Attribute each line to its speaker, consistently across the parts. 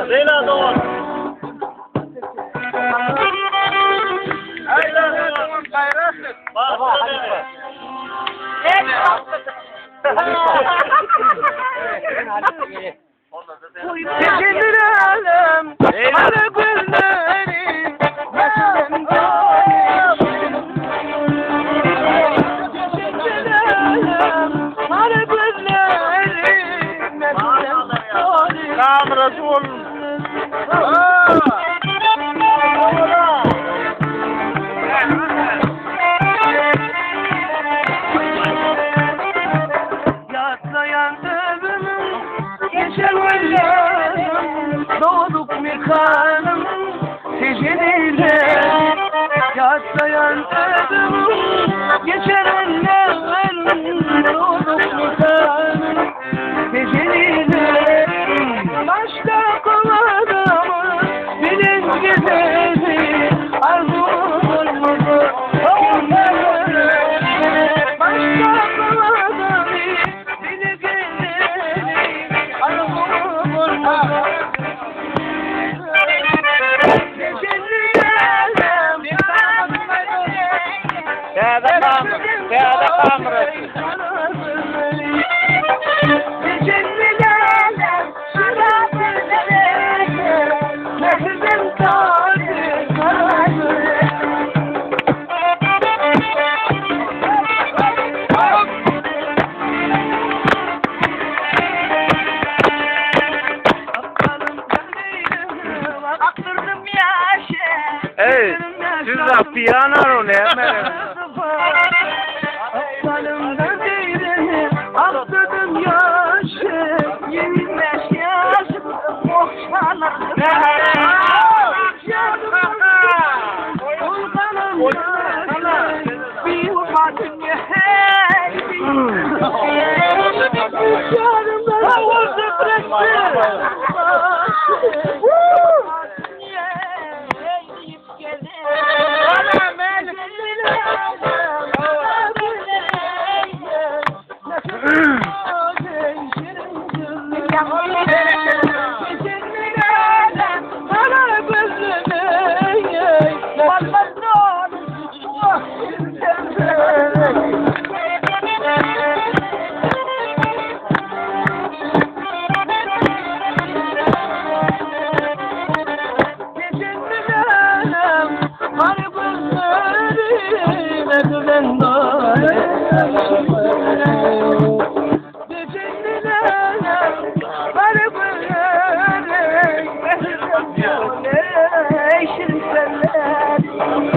Speaker 1: Leyla dogan.
Speaker 2: Çekilir alem, ana gözlerim, yaşından Çekilir alem, ana gözlerim, yaşından
Speaker 1: Kamerası olun.
Speaker 2: Yatlayan ömrüm, geçen günlerim, doğduk mekanım, secdeyle. Yatlayan ömrüm, geçen günlerim, doğduk mekanım, secdeyle. Başta kulağımı, bilin güzeli, arzu olmadı, kimlere. Başta kulağımı, bilin güzeli, arzu olmadı.
Speaker 1: Täze kamera, täze kamerası.
Speaker 2: Aktırdım yaşı.
Speaker 1: Ey, siz de piyano ne?
Speaker 2: Aptalımda değilim, aktırdım yaşı. Yenilmez yaşı, okşanır. Ulkanım yaşı, bir ufacık hey. Yarımda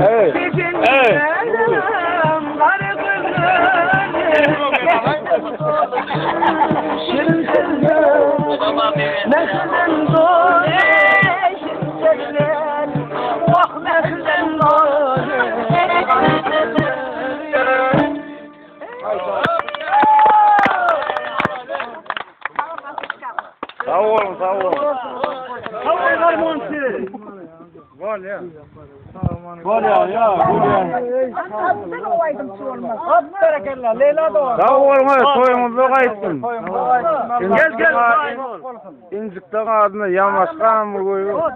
Speaker 1: Evet. Evet.
Speaker 2: Şirin sözler, neslinden dolayı, şirin sözler, vah neslinden dolayı.
Speaker 1: Sağ olun, sağ olun. Var ya, ya, Sağ olun, toyumuzu gaýtdym.
Speaker 2: Gel, gel.
Speaker 1: İncikden adına yamaşkan mı koyuyor?